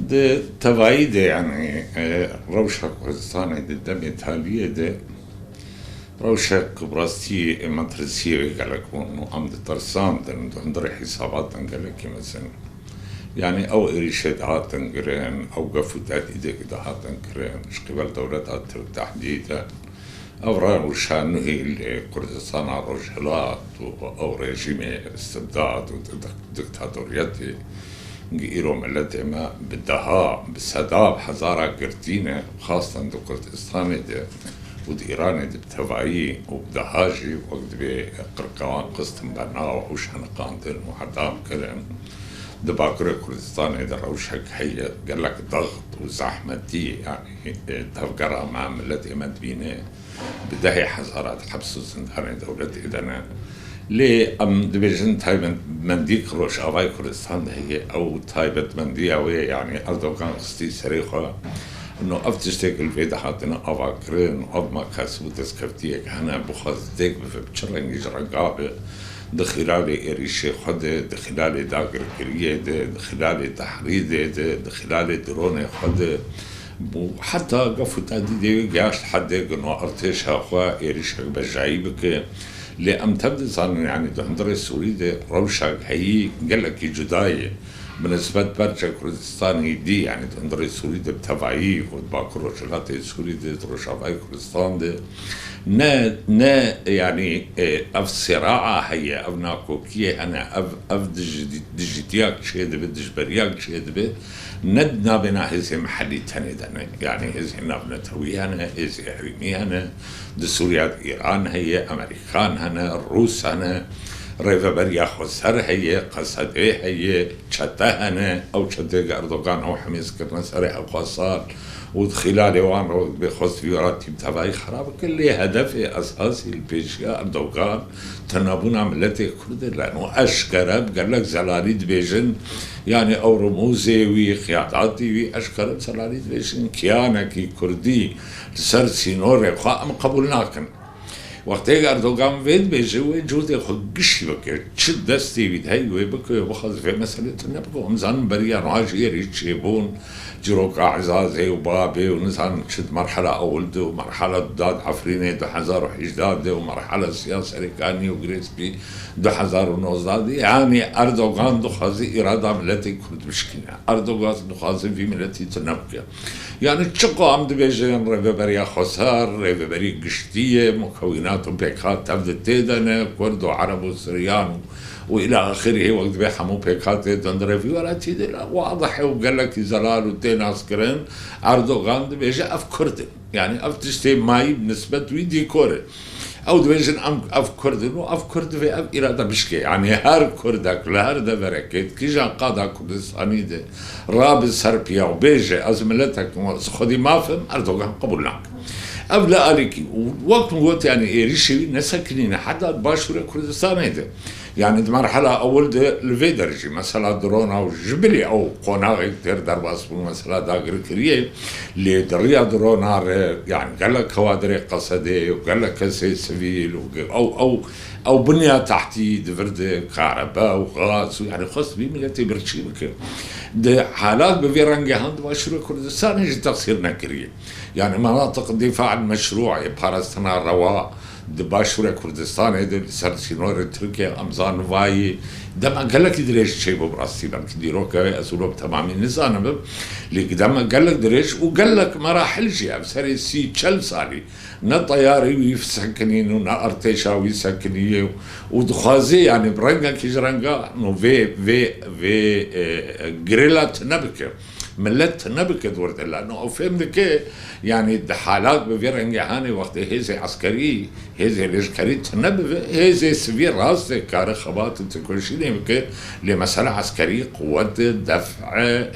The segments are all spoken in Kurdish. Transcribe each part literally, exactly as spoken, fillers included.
Di tevayî de, yanî, e, rewşa Kurdistanê di demê taliyê de rewşek bi rastî, e, metirsiyê wê gelek bûn û em ditirsandin di hundirê hîsabatan gelekî mezin. Yanî ew êrîşê dihatin kirin, ew gef û tehdîdê ku dihatin kirin, ji qîbel dewleta Tirk tehdîd e. Ev rewşa nûhî li Kurdistana Rojhilat û ew rejîmê istibdad û di-, di-, diktatoriyetê, îro miletê me bi deha, bi seda, bi hezara girtî ne, xastan di Kurdistanê de û di Îranê de bi tevayî û bi deha jî wek dibê qirkewan xistin bernaw û şeniqandin û edam kirin. Di Bakurê Kurdistanê de rewşek heye, gelek dext û zehmetî, yanî, e, tevgera me, miletê me dibîne. Bi dehê hezaran di heps û zindanê dewletê de ne. Lê em dibêjin taybetmendî ku Rojavayê Kurdistan de heye, ew taybetmendiya wê, yanî Erdogan xistî serê xwe. No ev tiştê ku li vê de hatine avakirin, ev maqes û destkeftiyek hene, bixwazitêk bibe, bi çi rengî ji renga be, di xilalê êrîşê xwe de, di xilalê dagirkiriyê de, di xilalê tehrîdê de, di xilalê dronê xwe de, û heta gef û tehdîdê wê gihaşt hedê ku no artêşa xwe êrîşek bejayî bike. Lê em tev dizanin, yanî di hundirê Sûrî de rewşek heyî gelekî cuda ye. Bi nisbet berçe Kurdistanî dî, yanî di hundirê Sûrî de bi tevayî û di Bakur Rojhilatê Sûrî de, di Rojavayê Kurdistan de ne, ne, yanî, e, ev sêraa heye, ev nakokiyê hene, ev, ev dij-, dijîtiyak çêdibe, dijberiyak çêdibe, ne di navbêna hêzên mihellî tenê de ne. Yanî hêzên navnetewî hene, hêzê herêmî hene, di Sûriya de Îran heye, Amerîkan hene, Rûs hene, Rêveberiya Xweser heye, Qesedê heye, çete hene. Ew çeteyê Erdogan ew hemîz kirine serê hewqa sal û di xilalê wan re wek dibê xwest vî welatî bi tevayî xera bike. Lê hedefê esasî li pêşiya Erdogan tunebûna miletê Kurd e. Lano eşkere bi gelek zelalî dibêjin, yanî ew rumûzê wî, xiyadatî wî, eşkere bi zelalî dibêjin, kiyanekî Kurdî li ser sînorê xwe em qebûl nakin. Wextê Erdogan vê dibêje, wê cûdê xwe gişî bike, çi destê wî de heye wê bike, wê bixwaze vê meselê tune bike. Em zanin beriya niha jî êrîş çêbûn, çîroka Ezazê û Babê û nizanim çi di merhela ewil de û merhela du da di Efrînê du hezar û hejdeh de û merhela sî ya Serêkanî û Girê Spî du hezar û nozdeh de. Yanî Erdogan dixwaze îrada miletê Kurd bişkîne. Erdogan dixwaze vî miletî tune bike. Yanî çiqo em dibêjin Rêveberiya Xweser, Rêveberî Giştî ye, mukewînat û pêkhat tev de tê de ne, Kurd û Ereb û Siryan û, û îla axirî wek dibê hemû pêkhatê di hundirê vî welatî de ne, wadih e û gelekî zelal û tê naskirin, Erdogan dibêje ev Kurd in. Yanî ev tiştê mayî bi nisbet wî dîkor e. Ew dibêjin em ev Kurd in û ev Kurd divê ev îrada bişkê. Yanî her Kurdek li her deverekê di kîjan qada Kurdistanî de rabe ser piya û bêje ez miletek me, ez xwedî maf im, Erdogan qebûl nake. Ev li alîkî û wek min got, yanî êrîşê wî nesekinîne heta di Başûrê Kurdistanê de. Yanî di merhela ewil de li vê derê jî mesela drona û ji bilî ew qonaxek têr derbas bûn, mesela dagirkiriyê, lê di riya drona re, yanî gelek kewadirê Qesedê û gelek kesê sivîl û ge-, ew, ew, ew binya tehtî di vir de karebe û gaz û, yanî xwest vî miletê birçî bike. Di halat bi vê rengê han di Başûrê Kurdistanê jî teqsîr nekiriye. Yanî menatiq dîfa el meşrû ye, parastina rewa, di Başûrê Kurdistanê de li ser sînorê Tirkiye em zanivayî dema gelekî dirêj çêbû, bi rastî belkî dîroka wê ez wilo bi temamî nizanibim, lê dema gelek dirêj û gelek merahil jî ev serê sî çel salî ne teyarê wî sekinîn û ne artêşa wî sekinî û dixwaze, yanî bi rengekî ji renga no vê, vê, vê, e, girêla tune bike. Milet nebike di wir de, lano ew fêm dike, yanî di halat bi vê rengê hanê wextê hêzê eskerî, hêzê lêşkerî tune bibe, hêzê sivî rastê kare xebat û têkoşînê bike, lê mesela eskerî quwet, def,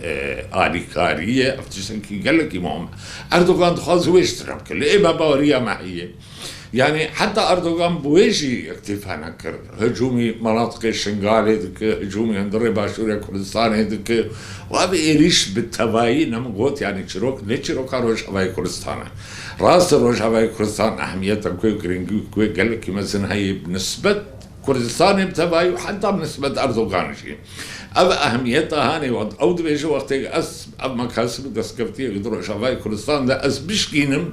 e, alîkarî ye, ev tiştekî gelekî muhim e. Erdogan dixwaze wê jî tune bike, lê ê me baweriya me heye. Yanî heta Erdogan bi wê jî îktîfa nekir. Hicûmî menatiqê Şingalê dike, hicûmî hundirê Başûrê Kurdistanê dike. Û ev êrîş bi tevayî ne min got, yanî çîrok, ne çîroka Rojavayê Kurdistan e. Rast e Rojavayê Kurdistan ehemiyeta ku, girîngî ku gelekî mezin heye bi nisbet Kurdistanê bi tevayî û heta bi nisbet Erdogan jî. Ev ehmiyeta hanê, ew dibêje, wextê ez ev mekasib û destkeftiyê di Rojavayê Kurdistan de ez bişkînim,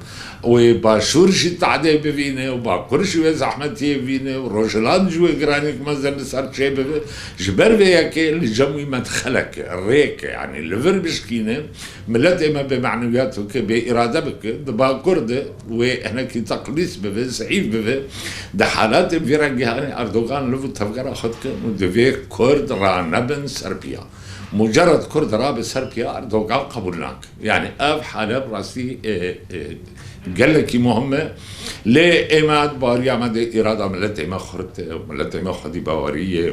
wê Başûr jî tadê bivîne û Bakur jî wê zehmetiyê bivîne û Rojhilat jî wê giranîk mezin li ser çê bibe. Ji ber vê yekê li cem wî medxelek e, rêk e, yanî li vir bişkîne, miletê me bê menewiyat bike, bê îrade bike, di Bakur de wê hinekî teqlîs bibe, zeîf bibe. Di halatê vî rengî hanê Erdogan liv û tevgera xwe dike û divê Kurd ranebin ser piya. Mucerred Kurd rabe ser piya Erdogan qebûl nake. Yanî ev hale bi rastî, e, e, gelekî muhim e. Lê ême di bariya me de îrada miletê me xurt e, miletê me xwedî bawerî ye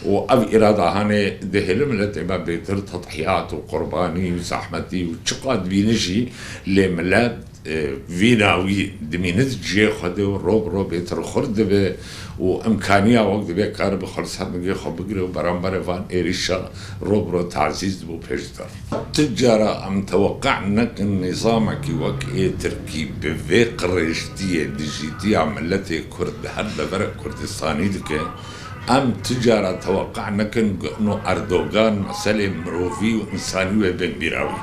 û ev îrada hanê dihêle miletê me bêtir tedhiyat û qurbanî û zehmetî û çiqas dibîne jî, lê milet e, vîna wî dimîne di cihê xwe de û ro bi ro bêtir xurt dibe û imkaniya wek dibe karibe xwe li ser nigê xwe bigire û beramberê van êrîşa ro bi ro tazîz dibe û pêş dibe. Tu cara em teweqe nekin nîzamekî wek ê Tirkî bi vê qirêjtiyê dijîtiya miletê Kurd di her devera Kurdistanî dike, Em tu cara teweqe nekin ku ino Erdogan meselê mirovî û însanî wê bên bîra wî.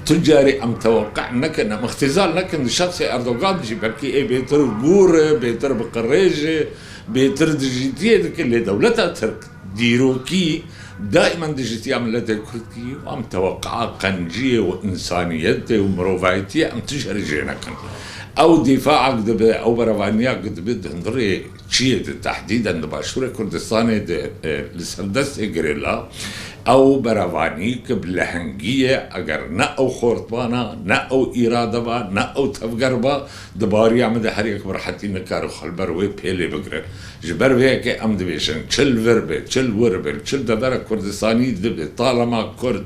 Tu carî em teweqe nekin, em îxtîzal nekin di şexsê Erdogan jî, belkî ê bêtir gûr e, bêtir bi qirêj e, bêtir dijîtiyê dike, lê dewleta Tirk dîrokî daîman dijîtiya miletê Kurdkî û em teweqea qenciyê û însaniyetê û mirovayetiyê em tu carî jê nekin. Ew dîfaek dibe, ew berevaniyak dibe di hundirê çiyê de, tehdîden di Başûrê Kurdistanê de, e, li ser destê girê la, ew berevanî ki bi lehengî ye, eger ne ew xortbana, ne ew îrade ba, ne ew tevger ba, di bariya min de her yek bi rehetî nikare xwe li ber wê pêlê bigire. Ji ber vê yekê em dibêjin, çi li vir be, çi li wir be, çi li devera Kurdistanî dibe, talema Kurd,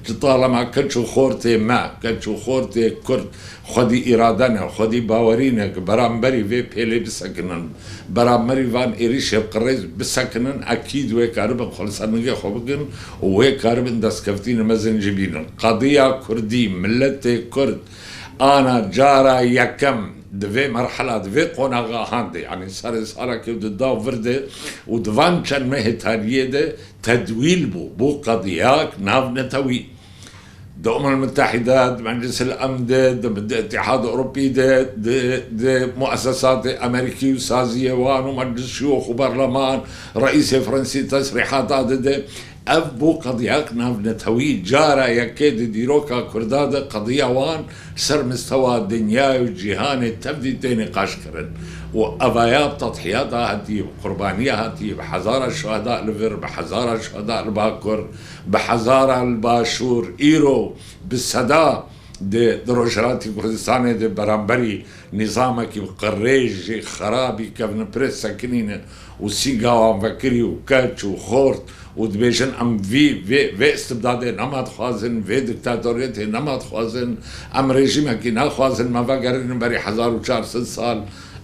li talema keç û xortê me, keç û xortê Kurd, xwedî îrade ne, xwedî bawerî ne, ki beramberî vê pêlê bisekinin, beramberî van êrîşê qirêj bisekinin, ekîd wê karibin xwe li ser nigê xwe bikin û wê karibin destkeftînê mezin jî bînin. Qediya Kurdî, miletê Kurd ana cara yekem di vê merhela, di vê qonaxa han de, yanî serê salekê û di dav vir de û di van çend mehê taliyê de tedwîl bû, bû qediyak navnetewî. Di Umem Mutehîde, di Meclis el Emn de, di, di Îtîhad Ewropî de, di, di muesesatê Amerîkî û saziyê wan û Meclis Şiyûx û Berleman, Reîsê Fransî tesrîhata dide. Ev bû qediyak navnetewî, cara yekê di dîroka Kurda de qediya wan ser mistewa dinyayê û cîhanê tevdî tê nîqaşkirin. Û evaya bi tedhiyata hatî, bi qurbaniya hatî, bi hezara şuheda li vir, bi hezara şuheda li Bakur, bi hezara li Başûr, îro bi seda di, di Rojhilatî Kurdistanê de beramberî nîzamekî qirêjî, xerabî kevnepirê sekinîne û sînga wan vekirî û keç û xort û dibêjin, em vî, vê, vê istibdadê nema dixwazin, vê diktatoriyetê nema dixwazin, em rejîmekî naxwazin me vegerînin berî hezar û çar sed sal.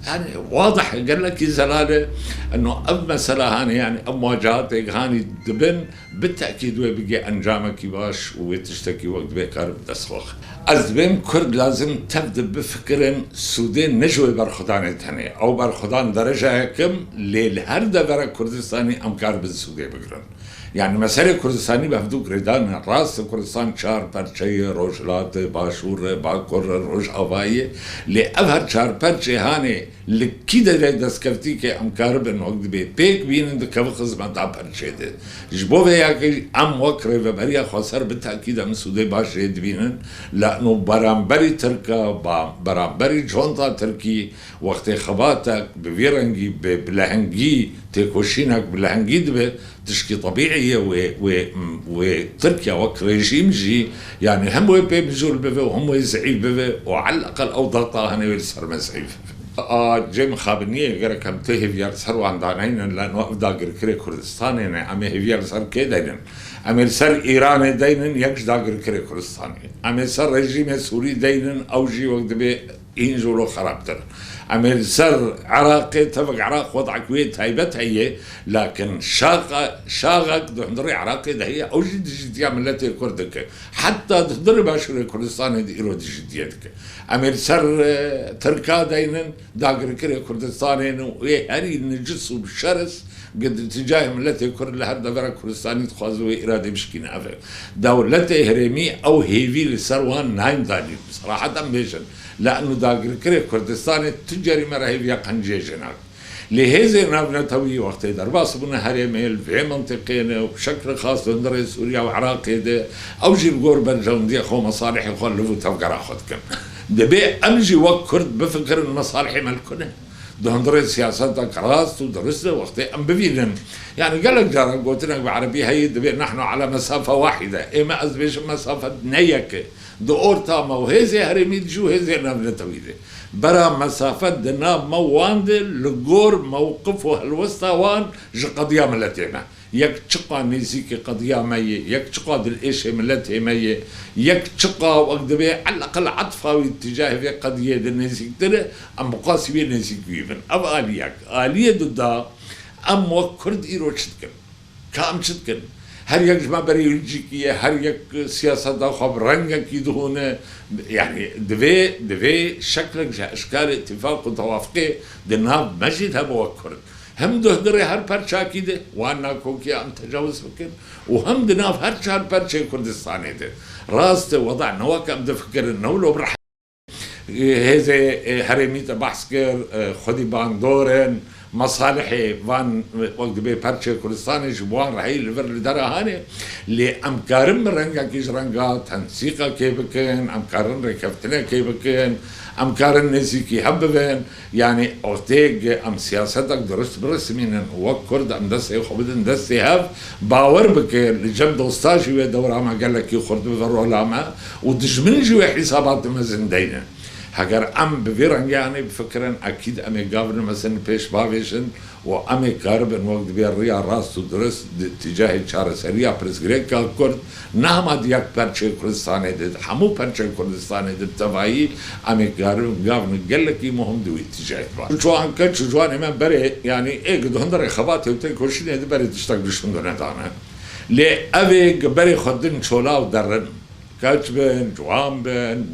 Yanî wadih e, gelekî zelal e. Eno ev mesela hanê, yanî ev muwacehatê hanî dibin, bi tekîd wê bigê encamekî baş û wê tiştekî wek divê kar bi dest xwe xe. Ez dibêm Kurd lazim tev de bifikirin, sûdê ne ji wê berxwedanê tenê. Ew berxwedan dereca yekim, lê li her devera Kurdistanî em karibin sûdê bigirin. Yanî meselê Kurdistanî bi hevdû girêdan e. Rast e Kurdistan çar perçe ye, Rojhilat e, Başûr e, Bakur e, Rojava ye. Lê ev her çar perçê hanê li kî derê destkeftî ke em karibin wek dibê pêk bînin, dikeve xizmeta perçê de. Ji bo vê yekê em wek rêveberiya xweser bi tekîd em sûdê baş jê dibînin. Lê eno beramberî Tirka, ba-, beramberî conta Tirkî, wextê xebatek bi vî rengî, bi, bi lehengî, têkoşînek bi lehengî dibe, tişkî tebîî ye. Wê, wê, wê Tirkiye wek rejîm jî, yanî hem wê pê mijûl bibe û hem wê zeîf bibe û eleqel ew dexta hene wê li ser me zeîf bibe. A cê mixabiniyê gerek em tê hêviya li ser wan daneynin, lano ev dagirkirê Kurdistanê ne, em ê hêviya li ser kê deynin? Em ê li ser Îranê deynin, yek ji dagirkirê Kurdistanê. Em ê ser rejîmê Sûrî deynin, ew jî wek dibê hîn ji wilo xerabtir. Em ê li ser Iraqê, tevek Iraq wedek wê taybet heye, lakin şaxa-, şaxek di hundirê Iraqê de heye, ew jî dijîtiya miletê Kurd dike. Heta di hundirê Başûrê Kurdistanê de îro dijîtiyê dike. Em ê li ser, e, Tirka deynin, dagirkirê Kurdistanê ne û ê herî nicis û şeris Di ticahê miletê Kurd li her devera Kurdistanî dixwaze wê îradê bişkîne. Ev e. Dewletê herêmî ew hêvî li ser wan nayên danîn. Bi seraheten bêjin. Li eno dagirkirê Kurdistanê tu carî me re hêviya qenciyê jê nake. Lê hêzên navnetewî wextê derbas bûne herêmê, li vê mintîqê ne û bi şekle xas di hundirê Sûriya û Iraqê de, ew jî li gor berjewendiya xwe û mesalihê xwe liv û tevgera xwe dikin. Dibê em jî wek Kurd bifikirin mesalihê me li ku ne? Di hundirê siyasetek rast û dirust de wextê em bivînin. Yani gelek caran gotinek bi erebî heye, dibê nehnu ala mesafe wahîde. Ê me ez dibêjim mesafe ne yek e. Di orta me û hêzê herêmî de jî û hêzê navnetewî de. Bera mesafe di nav me wan de li gor mewqif û helwesta wan ji qediya miletê me. Yek çiqa nêzîkî qediya me yê, yek çiqa dilêşê miletê me yê, yek çiqa wek dibê eleqel etfa wî tîcahê vê qediyê de nêzîktir e, em bi qasî wê nêzîk wî bin. Ev aliyek. Aliyê duda, em wek Kurd îro çi dikin? Ka em çi dikin? Her yek ji me berê yûncîkî ye, her yek siyaseta xwe bi rengekî dihûne. Yani divê, divê şeklek ji eşkalê îtîfaq û tewafiqê di nav me jî de hebe wek Kurd. Hem di hundirê her perçakî de wan nakokiya em tecawuz bikin û hem di nav her çar perçeyê Kurdistanê de. Rast e, weda ne wek em difikirin, ne wilo bi hêzê, e, herêmî te behs kir, e, xwedî bandor in, mesalihê van, e, wek dibê perçê Kurdistanê ji bo wan rehî li vir li dera hanê. Lê em karin bi rengekî ji renga tensîqekê bikin, em karin rêkeftinekê bikin, em karin nêzîkî hev bibin. Yani ortêk em siyasetek dirust birismînin û wek Kurd em destê xwe bidin destê hev, bawer bike li cem dosta jî wê dewra me gelekî xurt bibe rola me û dijmin jî wê hîsabatê mezin deyne. Heger em bi vî rengê anê bifikirin, ekîd em ê gavin mezin li pêş bavêjin û em ê karibin wek dibê riya rast û dirust di tîcahê çareseriya pirsgirêka Kurd, ne hema di yek perçeyê Kurdistanê de, di hemû perçeyên Kurdistanê de bi tevayî em ê karibin gavin gelekî muhim di wî tîcahê de. Çiwanke çi ciwanê me berê, yanî ê di hundirê xebatê û têkoşînê de berê tiştek bi şindûne dane. Lê ev ê berê xwe din çola û derin. Keç bin, ciwan bin,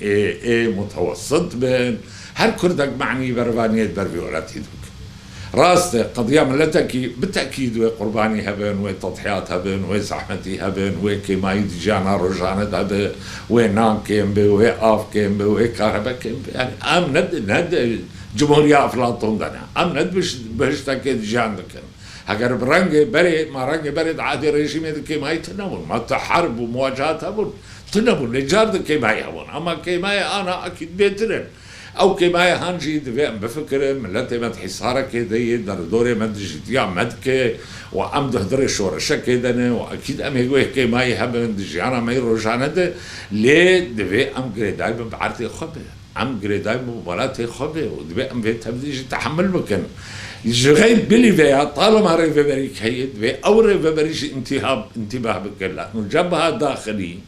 ê, ê mutewessit bin, her kurdek me'nî berevaniyê di ber vî welatî de bike. Rast e, qediya miletekî bi tekîd wê qurbanî hebin, wê tedhiyat hebin, wê zehmetî hebin, wê kêmayî di jiyana rojane de hebe, wê nan kêm be, wê av kêm be, wê karebe kêm be. Yani em ne, ne di cumhuriya Eflatun de ne. Em ne di biş-, bihiştekê de jiyan dikin. Heger bi rengê berê, ma rengê berê di ehdê rejîmê de kêmayî tune bûn. Ma tu herb û muwacehat hebûn. Tune bûn. Lê car de kêmayî hebûn. Ama kêmayê ana ekîd bêtir in. Ew kêmayê han jî divê em bifikirin, miletê me di hîsarekê de yê, derdorê me dijîtiya me dike û em di hundirê şoreşekê de ne û ekîd em ê wê kêmayî hebin di jiyana me yê rojane de. Lê divê em girêdayî bin bi erdê xwe be. Em girêdayî bû welatê xwe be û divê em vê tevdî jî tehemil bikin. Ji xeyr bilî vê ya, talema rêveberî heye, divê ew rêveberî jî întîhab, întîbah bike. Lano cebha daxilî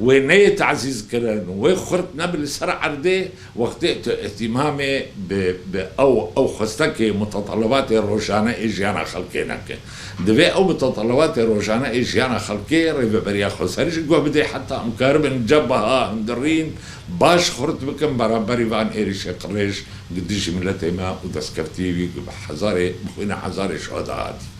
wê neyê tazîz kirin, wê xurt nebe li ser erdê, wextê tu îhtîmamê bi, bi ew, ew xwestekê, mutetelebatê rojane ê jiyana xelkê neke. Divê ew mutetelebatê rojane ê jiyana xelkê rêveberiya xweser jî guh bidê, heta em karibin cebha, hundirîn, baş xurt bikin, beramberî van êrîşê qirêj gi dijî miletê me û destkeftiyê wî ku bi hezarê, bi xwîna hezarê şuheda hatî.